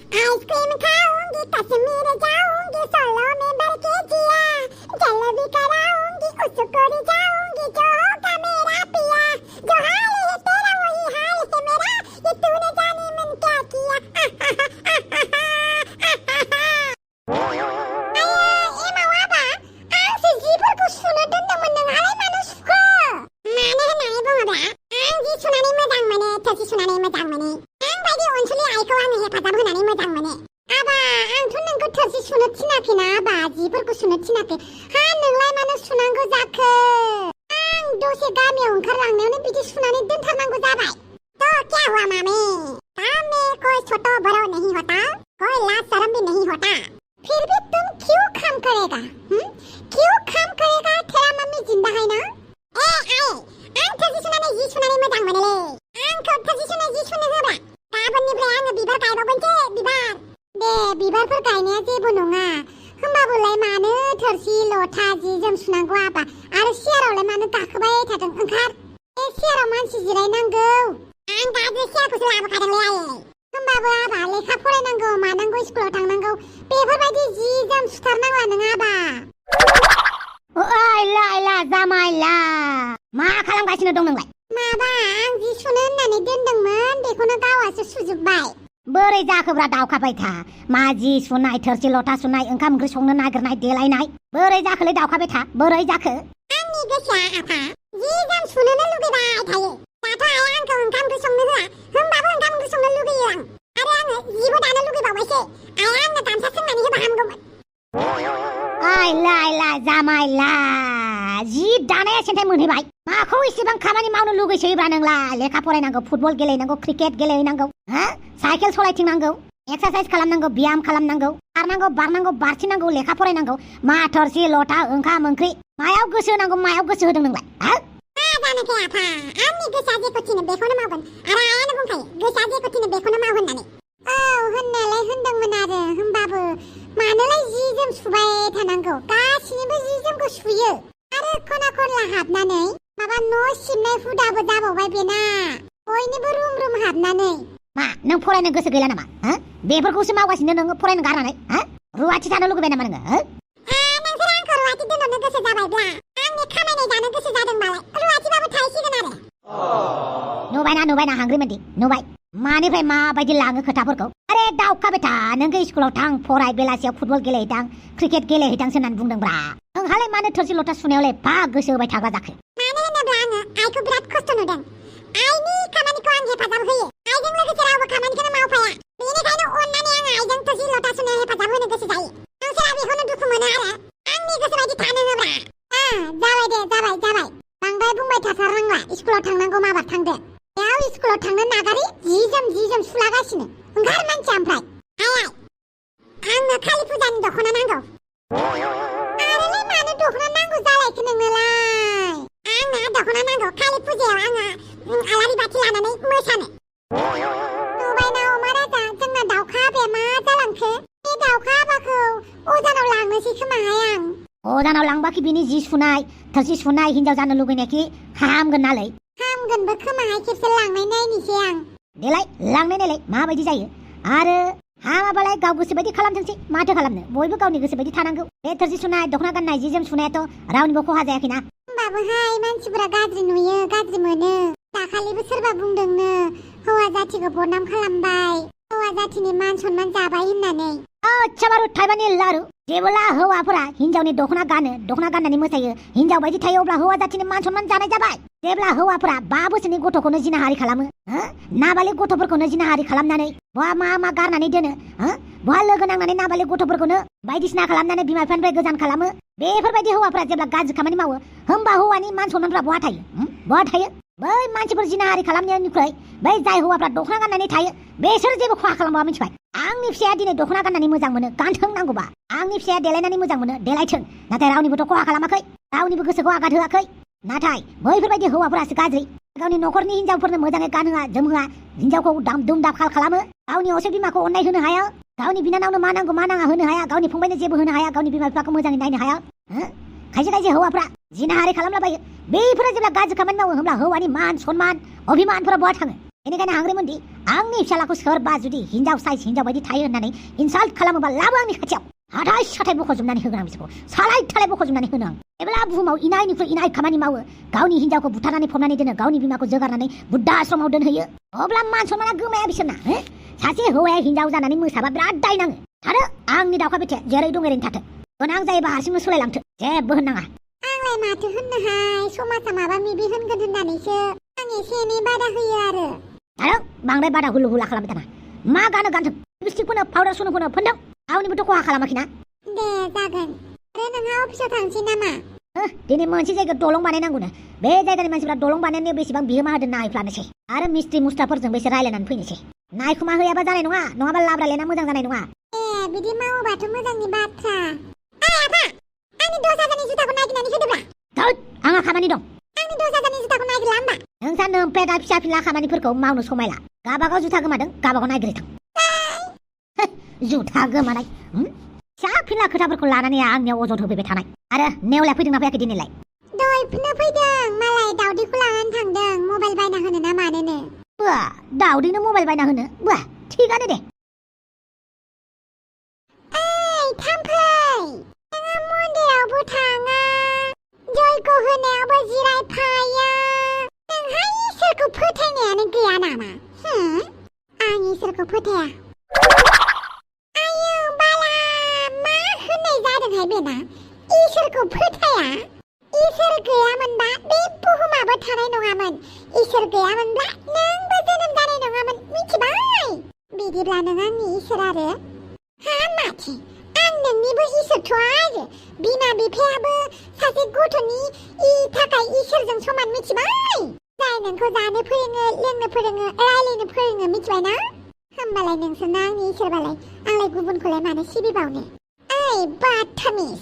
Ice cream खाऊंगी, कश्मीर जाऊंगी, सोलो में भर के जिया, जलेबी कराऊंगी, उसको रिझाऊंगी, जो होगा मेरा पिया, जो हाल है तेरा वही हाल है मेरा, ये तूने जाने मन क्या किया। बिबारफोर गायनाया जेबो नङा, होमबाबोलाय मानो थोरसि लथा जि जोम सुनांगौ आबा, आरो सियारावलाय मानो गाखोबाय थादों, ओंखार। बे सियाराव मानसि जिरायनांगौ। आं दा बे सियारखौसो लाबोखादोंलै आयै। होमबाबो आबा लेखा फरायनांगौ, मानांगौ, स्कुलाव थांनांगौ, बेफोरबायदि जि जोम सुथारनांला नों आबा। ओइ जामाइला, मा खालामगासिनो दं नोंलाय? माबा आं जि सुनो होननानै दोनदोंमोन, बेखौनो गावासो सुजोबबाय। बोरै जाखोब्रा दावखाबाय था, मा जि सुनाय, थोरसि लथा सुनाय, ओंखाम ओंख्रि संनो नागिरनाय, देलायनाय, बोरै जाखोलै दावखाबाय था, बोरै जाखो? आंनि गोसोआ आफा जि जोम सुनोनो लुगैबाय थायो। दाथ' आइया आंखौ ओंखाम ओंख्रि संनो होआ, होमबाबो ओंखाम ओंख्रि संनो लुगैयो आं। आरो आङो जिबो दानो लुगैबावबायसो। आइया आंनो गामसा सोंनानै होबा हामगौमोन। आइला जामाइला, जि दानाया सेन्थाय मोनहैबाय। माखौ इसेबां खामानि मावनो लुगैसोयोब्रा नोंलाय? लेखा फरायनांगौ, फुटबल गेलेनांगौ, क्रिकेट गेलेहैनांगौ, साइकेल सलायथिंनांगौ, एक्सारसाइज खालामनांगौ, ब्याम खालामनांगौ, खारनांगौ, बारनांगौ, बारथिंनांगौ, लेखा फरायनांगौ, मा थोरसि लथा, ओंखाम ओंख्रि, मायाव गोसो होनांगौ, मायाव गोसो होदों नोंलाय? जानोखै आफा, आंनि गोसोआ जेखौ थिनो बेखौनो मावगोन। आरो आइयानो बुंखायो गोसोआ जेखौ थिनो बेखौनो माव होननानै। औ होननायालाय होनदोंमोन, आरो होमबाबो मानोलाय जि जोम सुबाय थानांगौ? गासिनिबो जि जोमखौ सुयो। आरो खना खनला हाबनानै माबा न' सिबनाय हुदाबो जाबावबाय बेना, बयनिबो रुम हाबनानै। मा नों फरायनो गोसो गैला नामा? बेफोरखौसो मावगासिनो नोङो फरायनो गारनानै? रुवाथि थानो लुगैबाय नामा नोङो? नोंसोर आंखौ रुवाथि दोनहरनो गोसो जाबायब्ला आंनि खामायनाय जानो गोसो जादोंबालाय रुवाथिबाबो थाहैसिगोन आरो। नुबायना हांग्रिमोनदि, नुबाय मानिफ्राय माबायदि लाङो खोथाफोरखौ। आरे दावखाबाय था, नोंखौ स्कुलाव थां, फराय, बेलासियाव फुटबल गेलेहैदां, क्रिकेट गेलेहैदांसो होननानै बुंदोंब्रा। नोंहालाय मानो थोरसि लथा सुनायावलाय फा गोसो होबाय थाग्रा जाखो? मानो होनोब्ला आङो आइखौ बिराद खस्थ' नुदों। आइनि खामानिखौ आं हेफाजाब होयो, आइजों लोगोसे रावबो खामानिखौनो मावफाया। बेनिखायनो अननानै आङो आइजों थोरसि लथा सुनायाव हेफाजाब होनो गोसो जायो। नोंसोरा बेखौनो दुखु मोनो आरो आंनि गोसो बायदि थानो होब्रा। जाबाय दे, जाबाय। बांद्राय बुंबाय थाथारनांला, स्कुलाव थांनांगौ माबार थांदो। बेयाव स्कुलाव थांनो नागारै जि जोम सुलागासिनो। ओंखार मानसिया ओमफ्राय। आइ आंनो कालि फुजानि दख'ना नांगौ। आरोलाय मानो दख'ना नांगौ जालायखो नोंनोलाय? आंनो दख'ना नांगौ, कालि फुजायाव आङो आलारि बाथि लानानै मोसानो। नुबायना अमा राजा, जोंना दाउखा आबाया मा जालांखो? बे दाउखा आबाखौ अजानाव लांनोसै खोमाहाय आं। अजानाव लांबाखि बिनि जि सुनाय, थोरसि सुनाय, हिनजाव जानो लुगैनायखि हामगोन नालै? हामगोनबो खोमाहाय, खेबसे लांनाय नायनोसै आं। देलाय लांनाय नायलाय माबायदि जायो। आरो हामाबालाय गाव गोसो बायदि खालामथोंसै, माथो खालामनो, बयबो गावनि गोसो बायदि थानांगौ। बे थोरसि सुनाय, दख'ना गाननाय, जि जोम सुनायाथ' रावनिबो खहा जायाखैना। होमबाबोहाय मानसिफोरा गाज्रि नुयो, गाज्रि मोनो। दाखालिबो सोरबा बुंदोंनो हौवा जाथिखौ बदनाम खालामबाय, हौवा जाथिनि मान सनमान जाबाय होननानै। आच्छा बारु थाइबानि लारु, जेब्ला हौवाफोरा हिनजावनि दख'ना गानो, दख'ना गाननानै मोसायो, हिनजाव बायदि थायो, अब्ला हौवा जाथिनि मान सनमान जानाय जाबाय। जेब्ला हौवाफोरा 5 बोसोरनि गथ'खौनो जिनाहारि खालामो, नाबालिग गथ'फोरखौनो जिनाहारि खालामनानै बहा मा गारनानै दोनो, बहा लोगो नांनानै नाबालिग गथ'फोरखौनो बायदिसिना खालामनानै बिमा बिफानिफ्राय गोजान खालामो, बेफोरबायदि हौवाफोरा जेब्ला गाज्रि खामानि मावो, होमबा हौवानि मान सनमानफ्रा बहा थायो? बहा थायो? बै मानसिफोर जिनाहारि खालामनायनिख्रुइ बै जाय हौवाफ्रा दख'ना गाननानै थायो, बेसोर जेबो खहा खालामबा मिथिबाय। आंनि फिसाया दिनै दख'ना गाननानै मोजां मोनो, गानथों नांगौबा। आंनि फिसाया देलायनानै मोजां मोनो, देलायथों। नाथाय रावनिबोथ' खहा खालामाखै, रावनिबो गोसोखौ आघात होआखै। नाथाय बैफोरबायदि हौवाफोरासो गाज्रि, गावनि न'खरनि हिनजावफोरनो मोजाङै गानहोआ जोमहोआ, हिनजावखौ दुम दाखाल खालामो, गावनि असे बिमाखौ अननाय होनो हाया, गावनि बिनानावनो मा नांगौ मा नाङा होनो हाया, गावनि फंबायनो जेबो होनो हाया, गावनि बिमा बिफाखौ मोजाङै नायनो हाया। खायसे हौवाफ्रा जिनाहारि खालामलाबायो। बेफोरो जेब्ला गाज्रि खामानि मावो, होमब्ला हौवानि मान सनमान अभिमानफोरा बहा थाङो? बेनिखायनो हांग्रेमोनदि आंनि फिसालाखौ सोरबा जुदि हिनजाव साइज हिनजाव बायदि थायो होननानै इनसाल्ट खालामोबा लाबो आंनि खाथियाव हाथाय साथाय बख'जोबनानै होगोन आं बिसोरखौ सालाय थालाय बख'जोबनानै होनो आं जेब्ला बुहुमाव इनायनिख्रुइ इनाय खामानि मावो गावनि हिनजावखौ बुथारनानै फबनानै दोनो गावनि बिमाखौ जोगारनानै बुद्धा आश्रमाव दोनहैयो अब्ला मान सनमाना गोमाया बिसोरना सासे हौवाया हिनजाव जानानै मोसाबा बिराद दाय नाङो थारो आंनि दाउखा बेथाया जेरै दं ओरैनो थाथों गोनां जायोबा हारसिंनो सोलायलांथो जेबो होननाङा आंलाय माथो होननोहाय समाजा माबा मिबि होनगोन होननानैसो आं एसे एनै बादा होयो आरो बांद्राय बादा हुलु हुला खालामबाय थाना मा गानो गानथों लिपस्टिक फोनो पाउडार सुनो फोनो फोनदों गावनिबोथ' खहा खालामाखैना दे जागोन आरो नोंहा अफिसाव थांसै नामा दिनै मोनसे जायगायाव दलं बानायनांगौनो बे जायगानि मानसिफ्रा दलं बानायनायाव बेसेबां बिहोमा होदों नायफ्लानोसै आरो मिस्ट्रि मुस्टाफोरजों बेसे रायलायनानै फैनोसै नायखुमा होयाबा जानाय नङा नङाबा लाब्रा लेना मोजां जानाय नङा बिदि मावोबाथ' मोजांनि बाथ्रा आफा आंनि 10,000नि जुथाखौ नागिरनानै होदोब्रा थोद आंहा खामानि दं आंनि 10,000नि जुथाखौ नागिरला होमबा नोंसा नोमपेदा फिसा फिला खामानिफोरखौ मावनो समायला गाबागाव जुथा गोमादों गाबागाव नागिरथां जुथा गोमानाय फिसा फिला खोथाफोरखौ लानानै आंनियाव अजद होफैबाय थानाय आरो नेवलाय फैदोंना फैयाखै दिनैलाय दहायनो फैदों मालाय दावदैखौ लानानै थांदों मबाइल बायना होनो ना मानोनो बा दावदैनो मबाइल बायना होनो बा थिगानो दे थाम्फै नोङो मन्दिरावबो थाङा जयग' होनायावबो जिरायफाया नोंहा इसोरखौ फोथायनायानो गैया नामा आं इसोरखौ फोथाया आयौ बाला मा होननाय जादोंहाय बेना इसोरखौ फोथाया इसोर गैयामोनबा बे बुहुमाबो थानाय नङामोन इसोर गैयामोनब्ला नोंबो जोनोम जानाय नङामोन मिथिबाय बिदिब्ला नों आंनि इसोर आरो माथो आं नोंनिबो इसोरथ' आरो बिमा बिफायाबो सासे गथ'नि थाखाय इसोरजों समान मिथिबाय जाय नोंखौ जानो फोरोङो लोंनो फोरोङो रायलायनो फोरोङो मिथिबायना होमबालाय नोंसोरना आंनि इसोरबालाय आंलाय गुबुनखौलाय मानो सिबिबावनो बाथामिस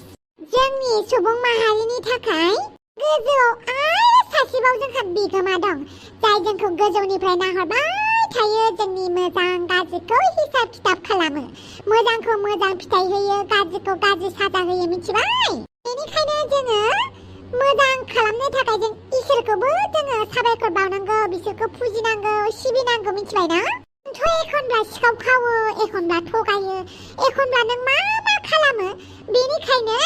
जोंनि सुबुं माहारिनि थाखाय गोजौआव आरो सासेबाव जोंहा बिगोमा दं जाय जोंखौ गोजौनिफ्राय नाहरबाय थायो जोंनि मोजां गाज्रिखौ हिसाब खिथाब खालामो मोजांखौ मोजां फिथाइ होयो गाज्रिखौ गाज्रि साजा होयो मिथिबाय बेनिखायनो जोङो मोजां खालामनो थाखाय जों इसोरखौबो जोङो साबायखर बावनांगौ बिसोरखौ फुजिनांगौ सिबिनांगौ मिथिबायना एखनब्ला सिखाव खावो एखनब्ला थगायो एखनब्ला नों मा मा खालामो बेनिखायनो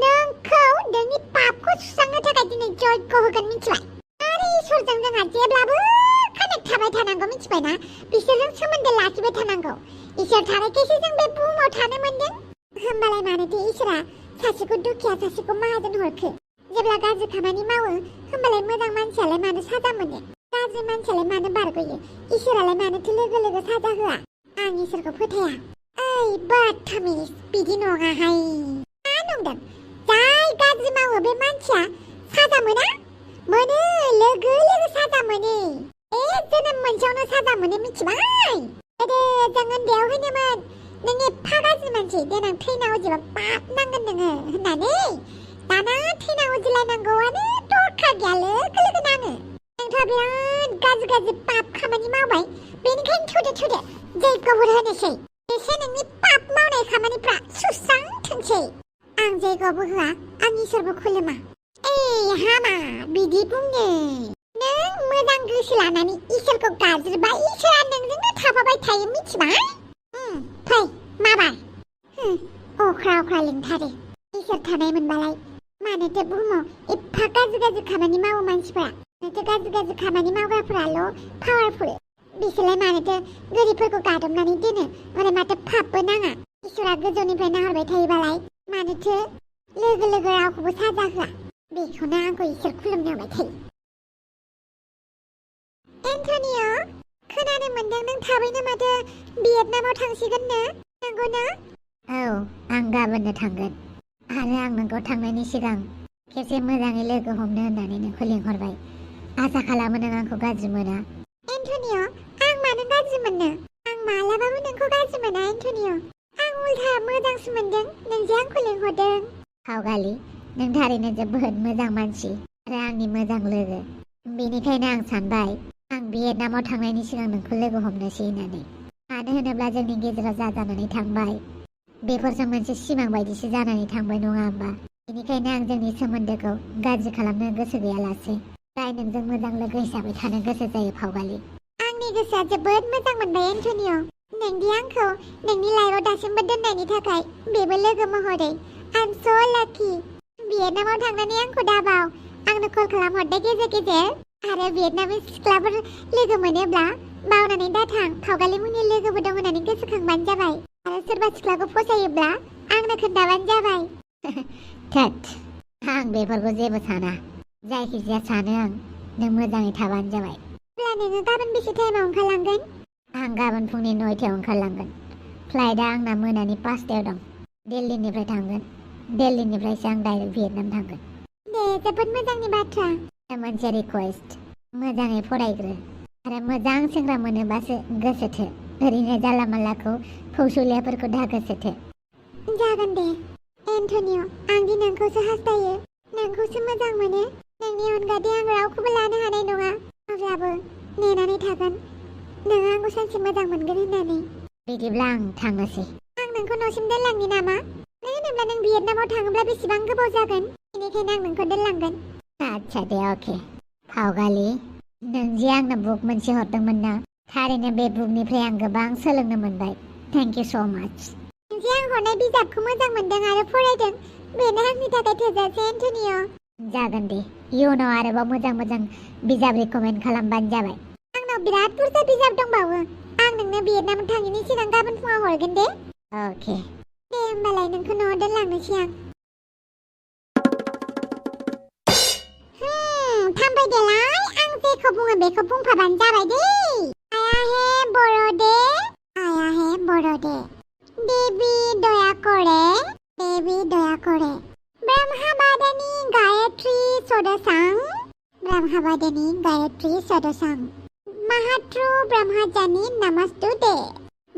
नोंखौ नोंनि पापखौ सुस्रांनो थाखाय दिनै जयग' होगोन मिथिबाय आरो इसोरजों जोंहा जेब्लाबो कानेक्ट थाबाय थानांगौ मिथिबायना बिसोरजों सोमोन्दो लाखिबाय थानांगौ इसोर थानायखायसो जों बे बुहुमाव थानो मोनदों होमबालाय मानोथो इसोरा सासेखौ दुखिया सासेखौ माहाजोन हरखो जेब्ला गाज्रि खामानि मावो होमबालाय मोजां मानसियालाय मानो साजा मोनो गाज्रि मानसियालाय मानो बारग'यो इसोरालाय मानोथो लोगो लोगो साजा होआ आं इसोरखौ फोथाया बाथामिस बिदि नङाहाय मा नंदों जाय गाज्रि मावो बे मानसिया साजा मोना मोनो लोगो लोगो साजा मोनो जोनोम मोनसेयावनो साजा मोनो मिथिबाय गोदो जों उन्दैयाव होनोमोन नों एफा गाज्रि मानसि देनां थैना उजिबा पाप नांगोन नोङो होननानै दाना थैना उजिलायनांगौआनो दरखार गैया लोगो लोगो नाङो नोंथ' बिराद गाज्रि गाज्रि पाप खामानि मावबाय बेनिखायनो थुदो जैग'फोर होनोसै एसे नोंनि पाप मावनाय खामानिफ्रा सुस्रांथोंसै आं जैग'बो होआ आं इसोरबो खुलुमा हामा बिदि बुंनो नों मोजां गोसो लानानै इसोरखौ गाज्रिबा इसोरा नोंजोंनो थाफाबाय थायो मिथिबाय फै माबार अख्रा अख्रा लिंथारो इसोर थानाय मोनबालाय मानोथो बुहुमाव एफा गाज्रि गाज्रि खामानि मावो मानसिफोरा मानोथो गाज्रि गाज्रि खामानि मावग्राफोराल' पावारफुल बिसोरलाय मानोथो गोरिबफोरखौ गादबनानै दोनो आरो माथो पापबो नाङा इसोरा गोजौनिफ्राय नाहरबाय थायोबालाय मानोथो लोगो लोगो रावखौबो साजा होआ बेखौनो आंखौ इसोर खुलुमनो होबाय थायो एन्टनिय' खोनानो मोनदों नों थाबैनो माथो भियेटनामाव थांसिगोननो नंगौना आं गाबोननो थांगोन आरो आं नोंखौ थांनायनि सिगां खेबसे मोजाङै लोगो हमनो होननानै नोंखौ लिंहरबाय आसा खालामो नों आंखौ गाज्रि मोना एन्टनिय' आं मानो गाज्रि मोननो आं मालाबाबो नोंखौ गाज्रि मोना एन्टनिय' आं उल्था मोजांसो मोनदों नों जे आंखौ लिंहरदों फावगालि नों थारैनो जोबोद मोजां मानसि आरो आंनि मोजां लोगो बेनिखायनो आं सानबाय आं भियेटनामाव थांनायनि सिगां नोंखौ लोगो हमनोसै होननानै मानो होनोब्ला जोंनि गेजेराव जानानै थांबाय बेफोरसो मोनसे सिमां बायदिसो जानानै थांबाय नङा होमबा बेनिखायनो आं जोंनि सोमोन्दोखौ गाज्रि खालामनो गोसो गैयालासे जाय नोंजों मोजां लोगो हिसाबै थानो गोसो जायो फावगालि आं आंनि गोसोआ जोबोद मोजां मोनबाय एन्टनिय'। नोंदि आंखौ नोंनि लाइफआव दासिमबो दोननायनि थाखाय बेबो लोगो महरै आइ एम स' लाकि। भियेटनामाव थांनानै आंखौ दाबाव, आंनो कल खालामहरदो गेजेर गेजेर। आरो भियेटनामी सिख्लाफोर लोगो मोनोब्ला बावनानै दाथां, फावगालि मुंनि लोगोबो दं होननानै गोसोखांबानो जाबाय। आरो सोरबा सिख्लाखौ फसायोब्ला आंनो खोन्थाबानो जाबाय। थोद, आं बेफोरखौ जेबो साना। जायखिजाया सानो आं नों मोजाङै थाबानो जाबाय। अब्ला नोङो गाबोन बेसे टाइमाव ओंखारलांगोन? आं गाबोन फुंनि 9टायाव ओंखारलांगोन। फ्लाइटआ आंना मोनानि 5टायाव दं। दिल्लीनिफ्राय थांगोन। दिल्लीनिफ्रायसो आं डाइरेक्ट भियेटनाम थांगोन। दे, जोबोद मोजांनि बाथ्रा। मोनसे रिकुवेस्ट, मोजाङै फरायग्रो आरो मोजां सेंग्रा मोनोबासो गोसो थो। ओरैनो जाला मालाखौ फौसुलियाफोरखौ दा गोसो थो। जागोन दे एन्टनिय', आं दि नोंखौसो हास्थायो, नोंखौसो मोजां मोनो। नोंनि अनगायै आं रावखौबो लानो हानाय नङा। अब्लाबो नेनानै थागोन नों आंखौ सानसे मोजां मोनगोन होननानै। बिदिब्ला आं थांनोसै। आं नोंखौ न'सिम दोनलांनि नामा? मानो होनोब्ला नों भियेटनामाव थाङोब्ला बेसेबां गोबाव जागोन, बेनिखायनो आं नोंखौ दोनलांगोन। आच्छा दे, अके। फावगालि, नों जे आंनो बुक मोनसे हरदोंमोन ना, थारैनो बे बुकनिफ्राय आं गोबां सोलोंनो मोनबाय। थेंक इउ स' माच। नों जे आं हरनाय बिजाबखौ मोजां मोनदों आरो फरायदों, बेनो आंनि थाखाय थोजासे एन्टनिय'। जागोन दे, इयुनाव आरोबाव मोजां मोजां बिजाब रेकमेन्ड खालामबानो जाबाय। आंनाव बिराद बुरजा बिजाब दंबावो। आं नोंनो भियेटनाम थाङिनि सिगां गाबोन फुङाव हरगोन दे। अके। दे होमबालाय नोंखौ न'आव दोनलांनोसै आं। थांबाय देलाय, आं जेखौ बुङो बेखौ बुंफाबानो जाबाय दे। आया हे बर'दे, आया हे बर'दे। देबी दया करे, देबी दया करे। ब्रह्मबादिनी गायत्री सदसां, ब्रह्मबादिनी गायत्री सदसां। महात्रु ब्रह्मजानी नमस्तुते,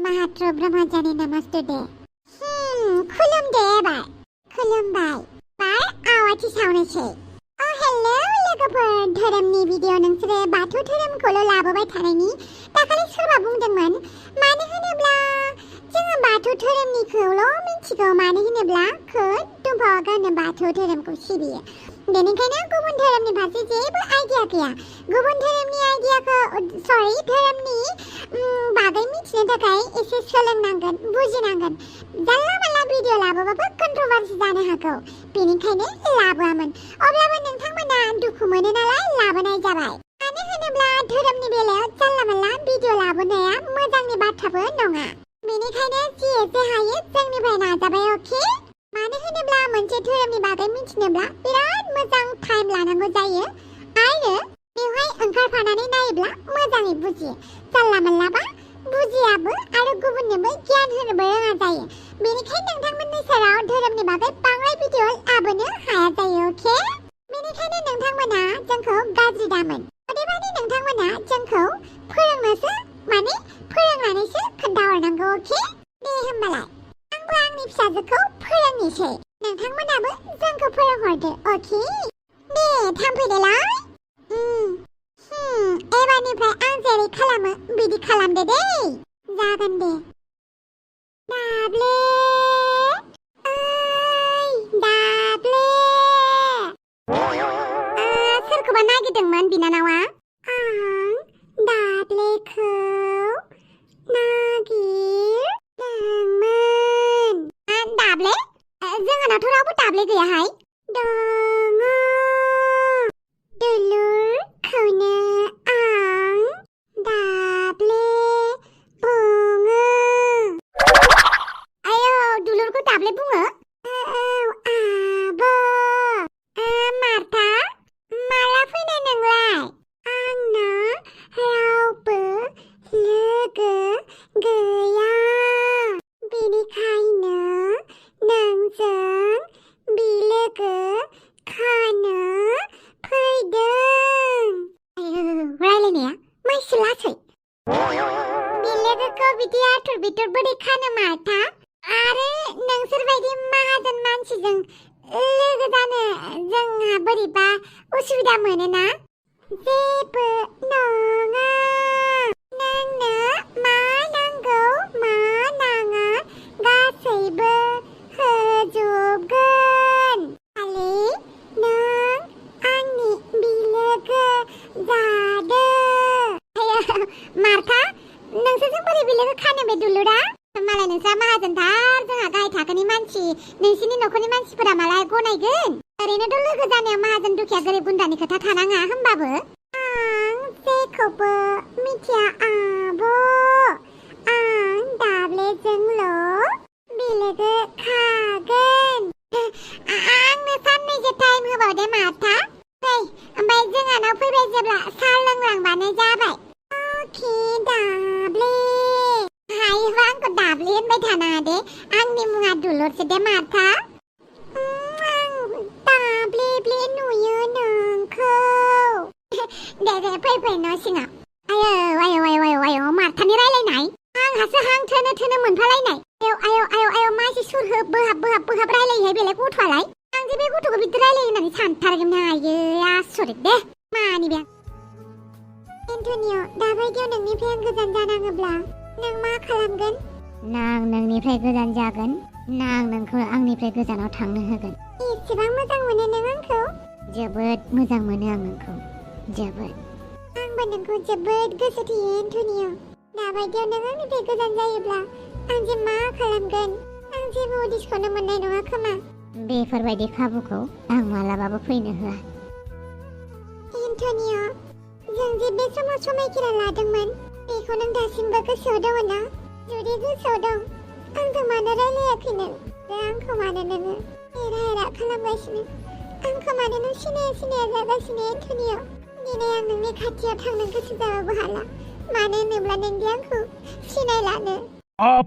महात्रु ब्रह्मजानी नमस्तुते। खुलुमदे एबार। खुलुमबाय। बार आवाथि सावनोसै। हेलौ लोगोफोर, धोरोमनि भिडिअ नोंसोरो बाथौ धोरोमखौल' लाबोबाय थानायनि दाखालि सोरबा बुंदोंमोन। मानो होनोब्ला जोङो बाथौ धोरोमनिखौल' मिथिगौ। मानो होनोब्ला दुम्पावआ गावनो बाथौ धोरोमखौ सिबियो। बेनिखायनो गुबुन धोरोमनि फारसे जेबो आइडिया गैया। गुबुन धोरोमनि धोरोमनि बागै मिथिनो थाखाय एसे सोलोंनांगोन, बुजिनांगोन। जानला मानला भिडिअ लाबोबाबो कन्ट्रभार्सि जानो हागौ, बेनिखायनो लाबोआमोन। अब्लाबो नोंथांमोना दुखु मोनो नालाय लाबोनाय जाबाय। मानो होनोब्ला धोरोमनि बेलायाव जानला मानला भिडिअ लाबोनाया मोजांनि बाथ्राबो नङा। बेनिखायनो जि एसे हायो जोंनिफ्राय नाजाबाय, अके? मानो होनोब्ला मोनसे धोरोमनि बागै मिथिनोब्ला बिराद मोजां टाइम लानांगौ जायो आरो बेवहाय ओंखारफानानै नायोब्ला मोजाङै बुजियो। जानला मानलाबा बुजियाबो आरो गुबुननोबो गियान होनोबो रोङा जायो। बेनिखायनो नोंथांमोननि सेराव धोरोमनि बागै बांद्राय भिडिअ लाबोनो हाया जायो, अके? बेनिखायनो नोंथांमोना जोंखौ गाज्रि दामोन। अदेबानि नोंथांमोना जोंखौ फोरोंनानैसो खोन्थाहरनांगौ, अके? दे होमबालाय आंबो आंनि फिसाजोखौ फोरोंनोसै। नोंथांमोनाबो जोंखौ फोरोंहरदो, अके? दे थांफैदोलाय। एबारनिफ्राय आं जेरै खालामो बिदि खालामदो दे। जागोन दे। दाब्ले, ओइ दाब्ले। सोरखौबा नागिरदोंमोन बिनानावा? आं दाब्लेखौ नागिरदोंमोन। दाब्ले? जोंहानावथ' रावबो दाब्ले गैयाहाय। दङ, दुलुरखौनो आं दाब्ले बुङो। आयौ, दुलुरखौ दाब्ले बुङो? औ आब'। मार्था, माला फैनाय नोंलाय? आंना रावबो लोगो गैया, बेनिखायनो नोंजों बिलोगो खानो फैदों। रायलायनाया माइसो लासै। बिलोगोखौ बिदि आथुर बिथुर बोरै खानो मार्था? आरो नोंसोरबायदि माहाजोन मानसिजों लोगो जानो जोंहा बोरैबा उसुबिदा मोनोना? जेबो नङा। नोंनो मा नांगौ मा नाङा गासैबो होजोबगोन। खालि नों आंनि बिलोगो जादो। माहाजोनथार जोंहा गाहाय थाखोनि मानसि नोंसिनि न'खरनि मानसिफोरा मालाय गनायगोन ओरैनोथ' लोगो जानायाव माहाजोन दुखिया गोरिब गुन्द्रानि खोथा थानाङा होमबाबो आं जेखौबो मिथिया आब' आं दाब्लेजोंल' बेलेगो खागोन आंनो साननैसो टाइम होबावदे माथा फै ओमफ्राय जोंहानाव फैबाय जेब्ला साहा लोंलांबानो जाबाय अके दाब्ले हायोबा आंखौ दाब्ले होनबाय थानाङा दे आंनि मुङा दुलुरसो दे माथा आं दाब्ले नुयो नोंखौ दे फै न' सिङाव आयौ माथानि रायलायनाय आंहासो हां थोनो मोनफालायनाय आयौ मासे सुर बोहाब रायलायोहाय बेलाय गथ'आलाय आं जे बे गथ'खौ बिदि रायलायो होननानै सानथारगोन आयो आसरित दे मानि बे एन्टनिय' दाबायदियाव नोंनिफ्राय आं गोजान जानाङोब्ला नों मा खालामगोन ना आं नोंनिफ्राय गोजान जागोन ना आं नोंखौ आंनिफ्राय गोजानाव थांनो होगोन एसेबां मोजां मोनो नों आंखौ जोबोद मोजां मोनो आं नोंखौ जोबोद आंबो नोंखौ जोबोद गोसो थोयो एन्टनिय' दाबायदियाव नों आंनिफ्राय गोजान जायोब्ला आं जे मा खालामगोन आं जेबो उदिसखौनो मोननाय नङा खोमा बेफोरबायदि खाबुखौ आं मालाबाबो फैनो होआ एन्टनिय' जों जे बे समाव समायखिरा लादोंमोन बेखौ नों दासिमबो गोसोआव दङ ना जुदि गोसोआव दं आंखौ मानो रायलायाखै नों आंखौ मानो नोङो एरा खालामगासिनो आंखौ मानो नों सिनाया जागासिनो एन्टनिय' दिनै आं नोंनि खाथियाव थांनो गोसो जाबाबो हाला मानो होनोब्ला नोंदि आंखौ सिनायलानो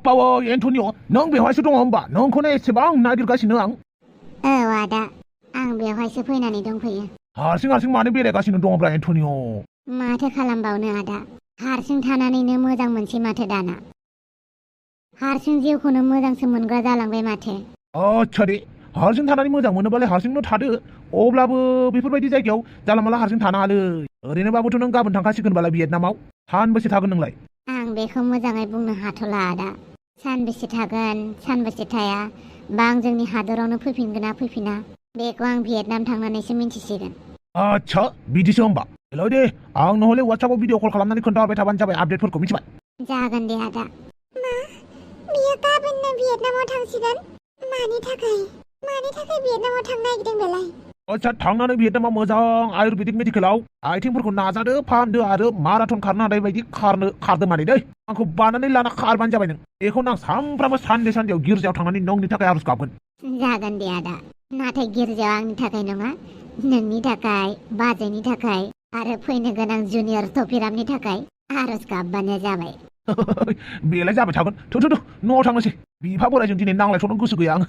पावो एन्टनिय' नों बेवहायसो दङ होमबा नोंखौनो एसेबां नागिरगासिनो आं औ आदा आं बेवहायसो फैनानै दंफैयो हारसिं मानो बेरायगासिनो दङब्रा एन्टनिय' माथो खालामबावनो आदा हारसिं थानानैनो मोजां मोनसै माथो दाना हारसिं जिउखौनो मोजांसो मोनग्रा जालांबाय माथो आच्छा दे हारसिं थानानै मोजां मोनोबालाय हारसिंनो थादो अब्लाबो बेफोरबायदि जायगायाव जानला मानला हारसिं थानाङालै ओरैनोबाबोथ' नों गाबोन थांखासिगोनबालाय भियेटनामाव सानबेसे थागोन नोंलाय आं बेखौ मोजाङै बुंनो हाथ'ला आदा सानबेसे थागोन सानबेसे थाया बा आं जोंनि हादरावनो फैफिनगोन ना फैफिना बेखौ आं भियेटनाम थांनानैसो मिन्थिसिगोन आच्छा बिदिसो होमबा हेल' दे आं नहले वाट्सएपआव भिडिअ कल खालामनानै खोन्थाहरबाय थाबानो जाबाय आपडेटफोरखौ मिथिबाय जागोन दे आदा मा बियो गाबोननो भियेटनामाव थांसिगोन मानि थाखाय भियेटनामाव थांनो नागिरदों बेलाय आच्छा थांनानै भियेटनामाव मोजां आयुर्वेदिक मेडिकेलाव आथिंफोरखौ नाजादो फाहामदो आरो माराथन खारनो हानाय बायदि खारदो माने दै आंखौ बानानै लाना खारबानो जाबाय नों बेखौनो आं सानफ्रामबो सानदेयाव गिर्जायाव थांनानै नोंनि थाखाय आरज गाबगोन जागोन दे आदा नाथाय गिर्जायाव आंनि थाखाय नङा नोंनि थाखाय बाजैनि थाखाय आरो फैनो गोनां जुनियर टपिरामनि थाखाय आरज गाबबानो जाबाय बेलाय जाबाय थागोन थ' न'आव थांनोसै बिफा बोरायजों दिनै नांलायथ'नो गोसो गैया आङो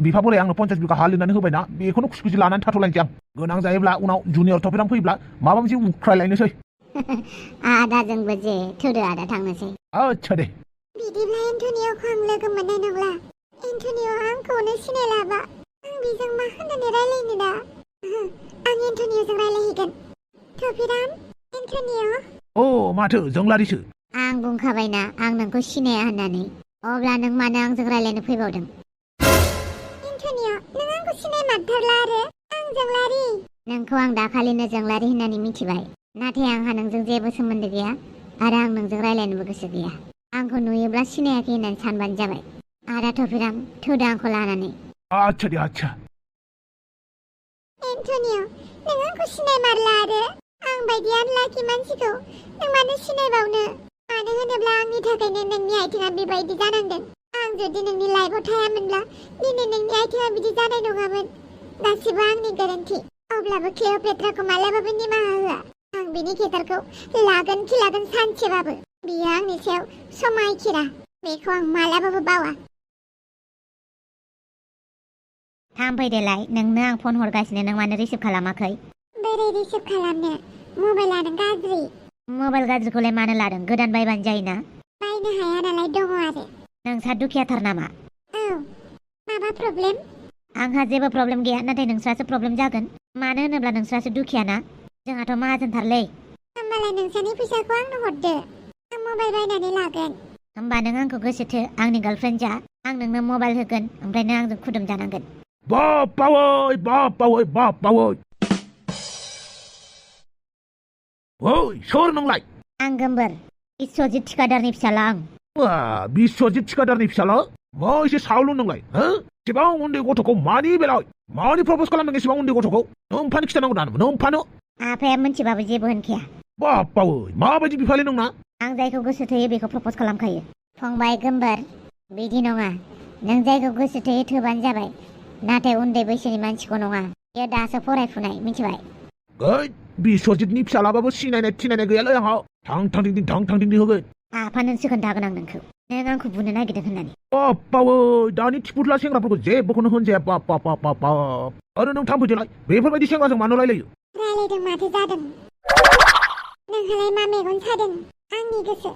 बिफा बोराय आंनो 50 बिघा हा लिरनानै होबायना बेखौनो खुसि खुसि लानानै थाथ'लायनोसै आं गोनां जायोब्ला उनाव जुनियर टपिराम फैब्ला माबा मोनसे उख्रायलायनोसै आदाजोंबो जे थोदो आदा थांनोसै आच्छा दे बिदिब्ला एन्टनिय'खौ आं लोगो मोननाय नंला एन्टनिय' आंखौनो सिनायलाबा आं बेजों मा होननानै रायलायनो दा आं एन्टनिय'जों रायलायहैगोन टपिराम एन्टनिय' अ माथो जोंलारिसो आं बुंखाबायना आं नोंखौ सिनाया होननानै अब्ला नों मानो आंजों रायलायनो फैबावदों एन्टनिय' नों आंखौ सिनायमारथारला आरो आं जोंलारि नोंखौ आं दाखालिनो जोंलारि होननानै मिथिबाय नाथाय आंहा नोंजों जेबो सोमोन्दो गैया आरो आं नोंजों रायलायनोबो गोसो गैया आंखौ नुयोब्ला सिनायाखै होननानै सानबानो जाबाय आदा टपिराम थोदो आंखौ लानानै आच्छा दे आच्छा एन्टनिय' नों आंखौ सिनायमारला आरो आं बायदि आनलाखि मानसिखौ नों मानो सिनायबावनो मानो होनोब्ला आंनि थाखायनो नोंनि आथिङा बेबायदि जानांदों आं जुदि नोंनि लाइफआव थायामोनब्ला दिनै नोंनि आथिङा बिदि जानाय नङामोन गासिबो आंनि गोरोन्थि अब्लाबो क्लिअपेट्राखौ मालाबाबो निमाहा होआ आं बिनि खेथारखौ लागोन सानसेबाबो बियो आंनि सायाव समायखिरा बेखौ आं मालाबाबो बावा थांफैदेलाय नोंनो आं फन हरगासिनो नों मानो रिसिभ खालामाखै बोरै रिसिभ खालामनो मबाइलानो गाज्रि मबाइल गाज्रिखौलाय मानो लादों गोदान बायबानो जायोना बायनो हाया नालाय दङ आरो नोंसा दुखियाथार नामा औ माबा प्रब्लेम आंहा जेबो प्रब्लेम गैया नाथाय नोंस्रासो प्रब्लेम जागोन मानो होनोब्ला नोंस्रासो दुखियाना जोंहाथ' माहाजोनथारलै होमबालाय नोंसानि फैसाखौ आंनो हरदो आं मबाइल बायनानै लागोन होमबा नों आंखौ गोसोथो आंनि गार्लफ्रेन्ड जा आं नोंनो मबाइल होगोन ओमफ्राय नों आंजों खुदुम जानांगोन बापावै ओइ सोर नोंलाय आं गोमबोर बिस्वजित थिखादारनि फिसाला आं बिस्वजित थिखादारनि फिसाला मा एसे सावल' नोंलाय हो एसेबां उन्दै गथ'खौ मानि बेलाय मानि प्रप'ज खालामदों एसेबां उन्दै गथ'खौ नोंफानो खिथानांगौ ना नोंफानो आफाया मोनथिबाबो जेबो होनखाया बापावै माबायदि बिफालै नोंना आं जायखौ गोसो थोयो बेखौ प्रप'ज खालामखायो फंबाय गोमबोर बिदि नङा नों जायखौ गोसो थोयो थोबानो जाबाय नाथाय उन्दै बैसोनि मानसिखौ नङा बेयो दासो फरायफुनाय मिथिबाय गै बिस्वजितनि फिसालाबाबो सिनायनाय थिनायनाय गैयालै आंहा थां थां दिंदिं होगोन आफा नोंसो खोन्थागोन आं नोंखौ नों आंखौ बुनो नागिरदों होननानै बापावै दानि थिफुदला सेंग्राफोरखौ जेबोखौनो होनजाया बाप आरो नों थांफैदोलाय बेफोरबायदि सेंग्राजों मानो रायलायो रायलायदों माथो जादों नोंहालाय मा मेगन सादों आंनि गोसो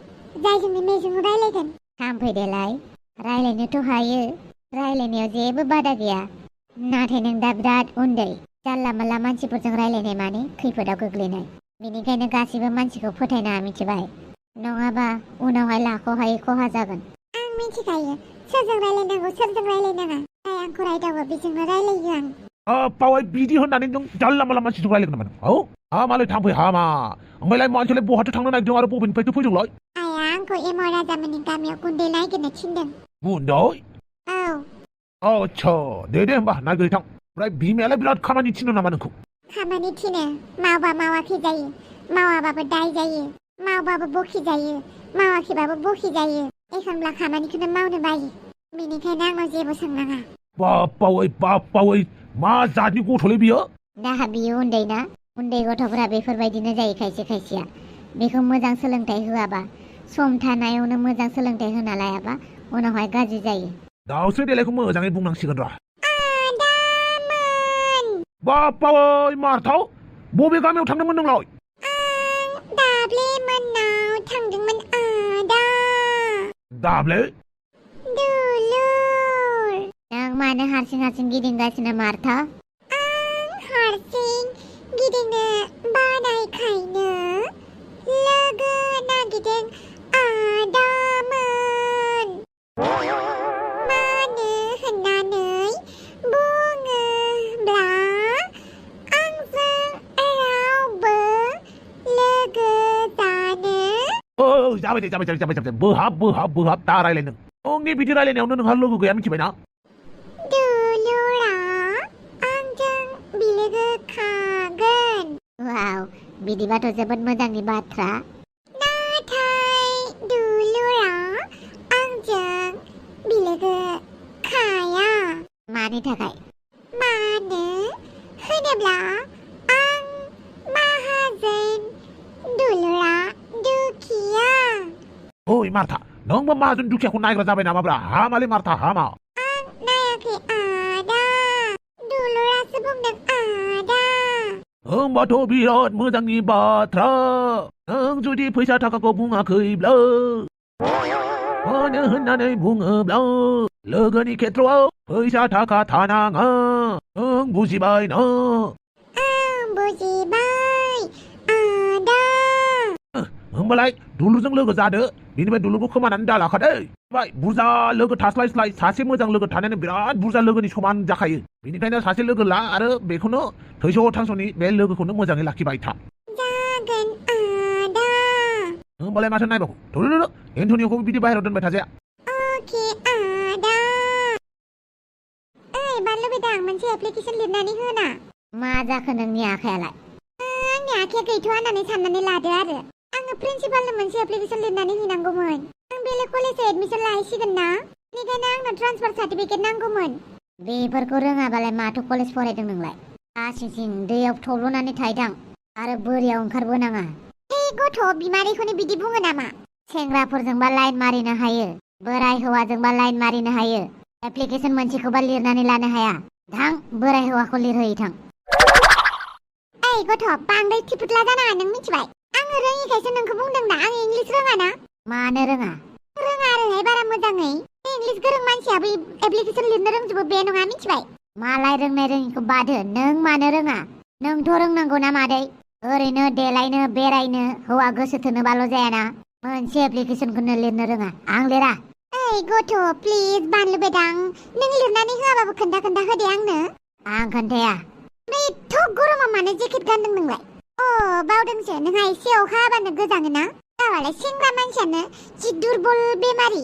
जायजोंनो मेजों रायलायगोन थांफैदोलाय रायलायनोथ' हायो रायलायनायाव जेबो बादा गैया नाथाय नों दा बिराद उन्दै जानला मानला मानसिफोरजों रायलायनाय माने खैफोदाव गोग्लैनाय बेनिखायनो गासैबो मानसिखौ फोथायनाङा मिथिबाय नङाबा उनावहाय लाख'हायै खहा जागोन आं मिथिखायो सोरजों रायलायनांगौ सोरजों रायलायनाङा जाय आंखौ रायदावो बेजोंनो रायलायो आं बावै बिदि होननानै नों जानला मानला मानसिजों रायलायगोन नामा नों औ हामालाय थांफै हामा ओमफ्रायलाय मानसियालाय बहाथो थांनो नागिरदों आरो बबेनिफ्रायथो फैदोंलाय आइया आंखौ एमाव राजामोननि गामियाव गुन्दै नागिरनो थिनदों गुन्दै औ आच्छा दे होमबा नागिरै थां ओमफ्राय बिमायालाय बिराद खामानि थिनो नामा नोंखौ खामानि थिनो मावबा मावाखै जायो मावाबाबो दाय जायो मावबाबो बखि जायो मावाखैबाबो बखि जायो एखनब्ला खामानिखौनो मावनो बायो बेनिखायनो आंनाव जेबो सोंनाङा बापावै मा जातनि गथ'लै बियो दा बियो उन्दैना उन्दै गथ'फोरा बेफोरबायदिनो जायो खायसे खायसेया बेखौ मोजां सोलोंथाइ होआबा सम थानायावनो मोजां सोलोंथाइ होना लायाबा उनावहाय गाज्रि जायो दाउस्रि देलायखौ मोजाङै बुंनांसिगोन र' आदामोन बापावै मारथाव बबे गामियाव थांदोंमोन नोंलाय आं दाब्ले मोननाव थांदोंमोन आदा दाब्ले दुलुर नों मानो हारसिं गिदिंगासिनो मार्था आं हारसिं गिदिंनो बानायखायनो लोगो नागिरदों आदामोन मानो होननानै बुङोब्ला आंजों रावबो लोगो जानो जाबाय बोहाब दा रायलाय नों नोंनि बिदि रायलायनायावनो नोंहा लोगो गैया मिथिबायना दुलुरा आंजों बिलोगो खागोन वाव बिदिबाथ' जोबोद मोजांनि बाथ्रा नाथाय दुलुरा आंजों बिलोगो खाया मानि थाखाय मानो होनोब्ला आं माहाजोन दुलुरा दुखिया ओइ मार्था नोंबो माहाजोन दुखियाखौ नायग्रा जाबाय नामाब्रा हामालै मार्था हामा आं नायाखै आदा दुलुरासो बुंदों आदा होमबाथ' बिराद मोजांनि बाथ्रा नों जुदि फैसा थाखाखौ बुङाखैब्ला मानो होननानै बुङोब्ला लोगोनि खेत्रआव फैसा थाखा थानाङा नों बुजिबाय ना आं बुजिबाय आदा होमबालाय दुलुरजों लोगो जादो बेनिफ्राय दुलुरखौ खोमानानै दालाखादै बुरजा लोगो थास्लाय सासे मोजां लोगो थानायानो बिराद बुरजा लोगोनि समान जाखायो बेनिखायनो सासे लोगो ला आरो बेखौनो थैस' थांस'नि बे लोगोखौनो मोजाङै लाखिबाय था जागोन आदा होमबालाय माथो नायबावो दुलुर एन्टनिय'खौ बिदि बाहेरायाव दोनबाय थाजाया अके आदा ओइ बानलु बेदां मोनसे एप्लिकेसन लिरनानै होना मा जाखो नोंनि आखायालाय आंनि आखाया गैथ'आ होननानै साननानै लादो आरो आङो प्रिन्सिपालनो मोनसे एप्लिकेसन लिरनानै हैनांगौमोन आं बेलेग कलेजाव एडमिसन लाहैसिगोन ना बेनिखायनो आंनो ट्रान्सफार सार्टिफिकेट नांगौमोन बेफोरखौ रोङाबालाय माथो कलेज फरायदों नोंलाय आसिं दैयाव थब्ल'नानै थायदां आरो बोरियाव ओंखारबोनाङा गथ' बिमारिखौनो बिदि बुङो नामा सेंग्राफोरजोंबा लाइन मारिनो हायो बोराय हौवाजोंबा लाइन मारिनो हायो एप्लिकेसन मोनसेखौबा लिरनानै लानो हाया थां बोराय हौवाखौ लिरहोयै थां ओइ गथ' बांद्राय थिफुदला जानाङा नों मिथिबाय आङो रोङिखायसो नोंखौ बुंदों दा आं इंलिस रोङा ना मानो रोङा आरोहाय बारा मोजाङै इंलिस गोरों मानसियाबो एप्लिकेसन लिरनो रोंजोबो बे नङा मिथिबाय मालाय रोंनाय रोङिखौ बादो नों मानो रोङा नोंथ' रोंनांगौ ना मादै ओरैनो देलायनो बेरायनो हौवा गोसो थोनोबाल' जायाना मोनसे एप्लिकेसनखौनो लिरनो रोङा आं लिरा ओइ गथ' प्लिज बानलु बेदां नों लिरनानै होआबाबो खोन्था होदे आंनो आं खोन्थाया एथ' गरमाव मानो जेकेट गानदों नोंलाय बावदोंसो नोंहा एसे अखा हाबानो गोजाङो ना गावालाय सेंग्रा मानसियानो जि दुरबल बेमारि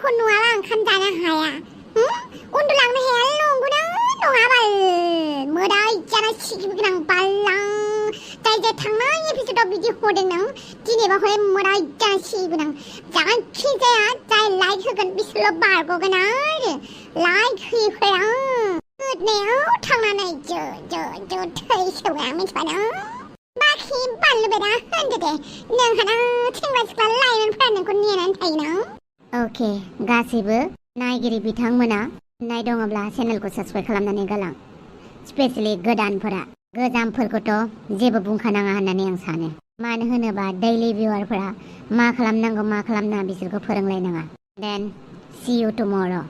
बालुखौ नुवाबा ओंखाम जानो हाया उन्दुलांनो हाया नंगौना नङाबाल मोदाय जाना सिगिबो गोनां बाललां जाय जाय थांनाय एपिसोडआव बिदि हरदों नों दिनैबा हय मोदाय जाना सिगिबो गोनां जायखिजाया जाय लाइक होगोन बिसोरल' बारग'गोन आरो लाइक होयैफोरा गोदनायाव थांनानै जो थैसोबो आं मिथिबाय ना बाखि बानलु बेदा होनदो दे नोंहाना सेंग्रा सिख्ला लाइमोनफोरा नोंखौ नेनानै थायोना अके गासैबो नायगिरि बिथांमोना नाय दङब्ला चेनेलखौ साबस्क्राइब खालामनानै गालां स्पेशली गोदानफोरा गोजामफोरखौथ' जेबो बुंखानाङा होननानै आं सानो मानो होनोबा दैलि भिउवारफोरा मा खालामनांगौ मा खालामनाङा बिसोरखौ फोरोंलायनाङा देन सी इउ टुमरो